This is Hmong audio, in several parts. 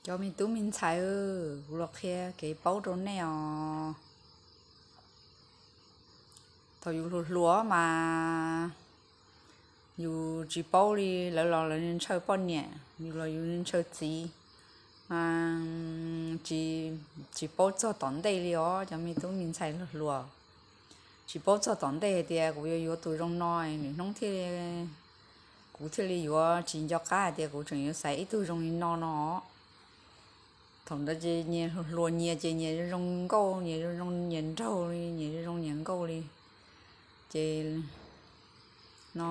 Cov me tub me ntxhais, kuv los qhia kev paub rau nej os. Thaum yus hluas hluas mas yus tsis paub li, lawv los lawv ntshaw poj niam, yus los yus ntshaw txiv, tsis paub txog tom ntej li os cov me tub me ntxhais hluas hluas. Tsis paub txog tom ntej hais tias kuv yuav yuav tus zoo no, nws hnub thiaj li, kuv thiaj li yuav tsis nco qab hais tias kuv tseem yuav xaiv ib tug zoo li no no. Thaum ntawd ces nyias hluas hluas nyias ces nyias zoo zoo nkauj, nyias zoo zoo nyias nraug li, nyias zoo zoo nyias nkauj li. Ces no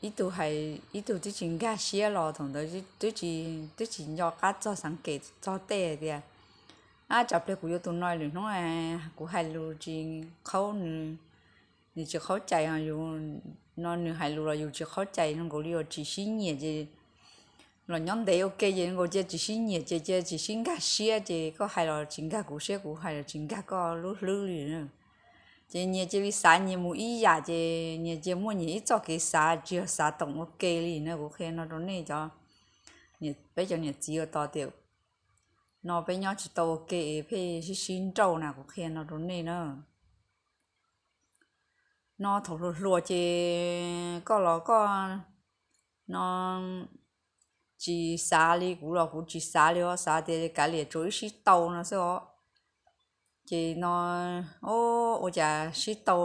ib tug hais ib tug twb tsis nkag siab los thaum ntawd twb tsis nco qab txog xeev kev txog tej hais tias, ab, tsam pliag kuv yuav tus no lwm hnub kuv hais lus tsis qhaub, nws tsis qhaub cai, yus no nws hais lus los yus tsis qhaub cai, zoo nkaus li uas tsis sib nyiam ces los nyob ntev ua ke ces zoo nkaus cia tsis sib nyiam ces cia tsis sib nkag siab ces koj hais los tsis nkag kuv siab, kuv hais los tsis nkag koj lub hlwb li. Ces nyias cia li xav nyias mus ib yam ces nyias cia muaj nyias ib txoj kev xav tsis yog xav toom ua ke li na. Kuv qhia no rau nej cov, peb cov niam txiv ua tod tias no peb nyob tsis tau ua ke es pheej sib sib nrauj na, kuv qhia no rau nej na. No thaum hluas hluas ces koj los koj no tsis xav li, kuv los kuv tsis xav li os, xav tias kav liam tsuas wb sib tau no xwb os. Ces no ua cas sib tau,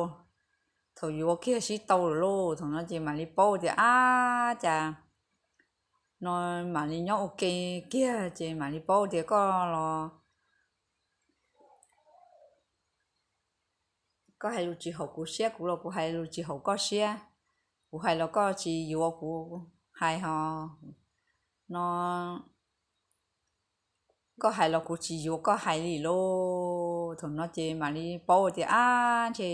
thaum yuav kiag sib tau lawm lauj, thaum no ces mam li paub tias ab cas no mam li nyob ua ke kiag ces mam li paub tias koj los koj hais lus tsis haum kuv siab, kuv los kuv hais lus tsis haum koj siab. Kuv hais los koj tsis yuav kuv hais ho no, koj hais los kuv tsis yuav koj hais li lauj. Thaum no ces mam li paub tias ab ntshe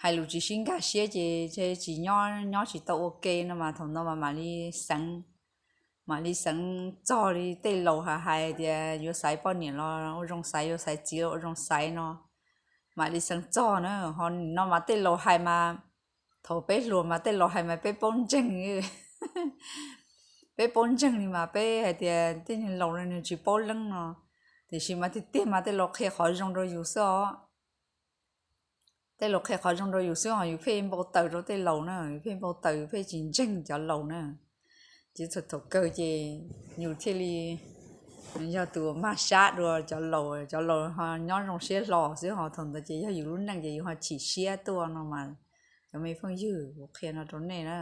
hais lus tsis sib nkag siab ces ntshe tsis nyob, nyob tsis tau ua ke no mas thaum no mas mam li xeev, mam li xeev txog li tej laus hais tias yuav xaiv poj niam los ua zoo xaiv, yuav xaiv txiv los ua zoo xaiv no, mam li xeev txog na. Ho no mas tej laus hais mas, thaum peb hluas mas tej laus hais mas peb paub ntseeg, peb paub ntseeg li mas peb hais tias tej niag laus no nws tsis paub leeb no. Tiam sis mas tiag tiag mas tej laus qhia qhov zoo rau yus xwb os. Tej laus qhia qhov zoo rau yus xwb os, yus pheej npau taws rau tej laus na, yus pheej npau taws, yus pheej tsis ntseeg cov laus na. Ces txog thaum kawg ces yus thiaj li yog tus mag sab dua cov laus, cov laus ho nyob zoo siab hlo xwb, ho thaum ntawd ces yog yus lub neej ces yus ho chim siab tuaj no mas. Cov me phooj ywg, kuv qhia no rau nej na.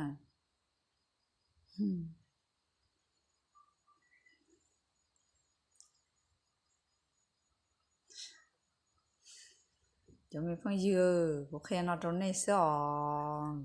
Cov me phooj ywg, kuv qhia no rau nej xwb os.